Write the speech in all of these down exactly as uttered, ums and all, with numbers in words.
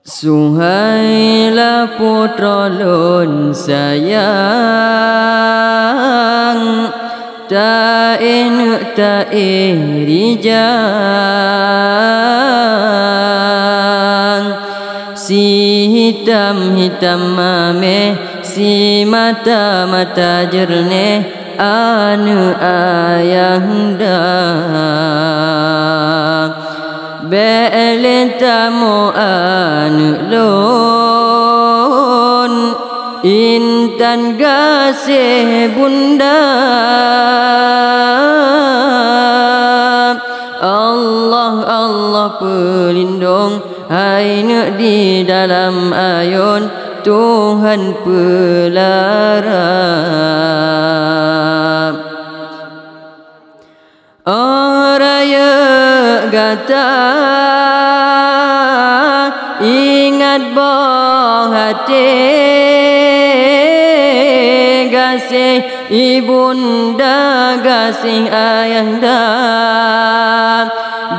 Suhailah putroe lôn sayang, taéh neuk taéh rijang. Si hitam-hitam maméh, si mata-mata jeureunéh, aneuk ayahanda. Bék lé tamoe aneuk lôn, intan gaséh bunda. Allah, Allah peulindong, hai neuk di dalam ayôn Tuhan peulara. Óh rayeuk gata ingat boh até, gaséh ibunda, gaséh ayahanda,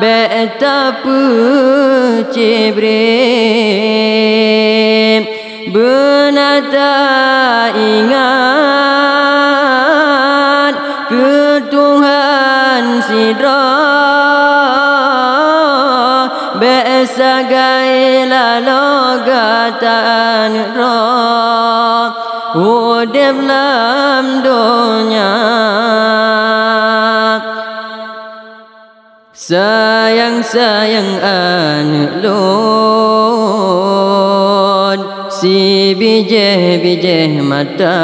bék tapeucébré. Beuna taingat keu Tuhan sidroe, bék sagai laloe gata aneuk droe udeb lam donya. Sayang-sayang aneuk lôn, sibijéh-bijéh mata,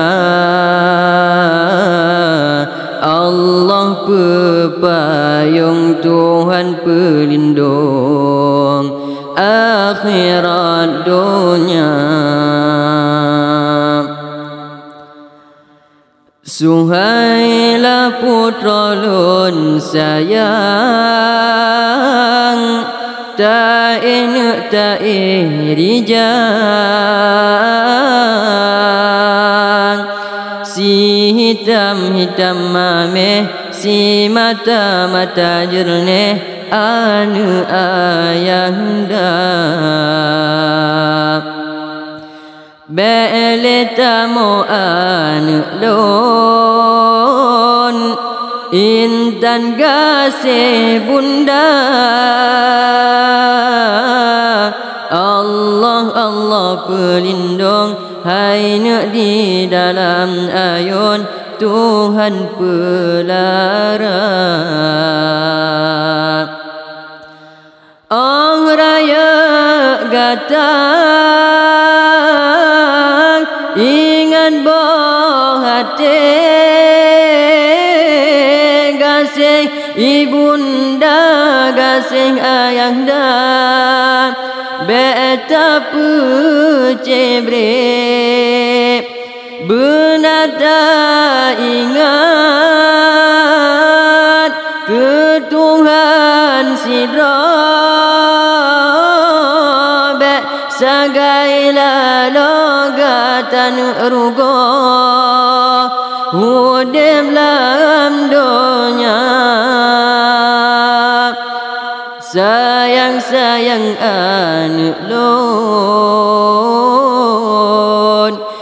Allah peupayong, Tuhan peulindong, akhirat donya. Suhailah putroe lôn sayang, taéh neuk taéh rijang. Si hitam-hitam maméh, si mata-mata jeureunéh, aneuk ayahanda. Bék lé tamoe aneuk lôn, intan gaséh bunda. Allah, Allah peulindong, hai neuk di dalam ayôn Tuhan peulara. Óh rayeuk gata ingat boh até, gaséh ibunda, gaséh ayahanda, bék tapeucébré. Beuna taingat keu Tuhan sidroe, bék sagai laloe gata neuk rugoe udeb lam donya. Sayang-sayang aneuk lôn,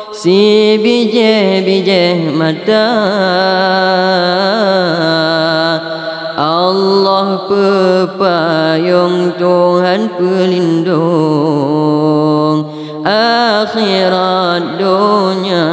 sibijéh-bijéh mata, Allah peupayong, Tuhan peulindong, akhirat donya.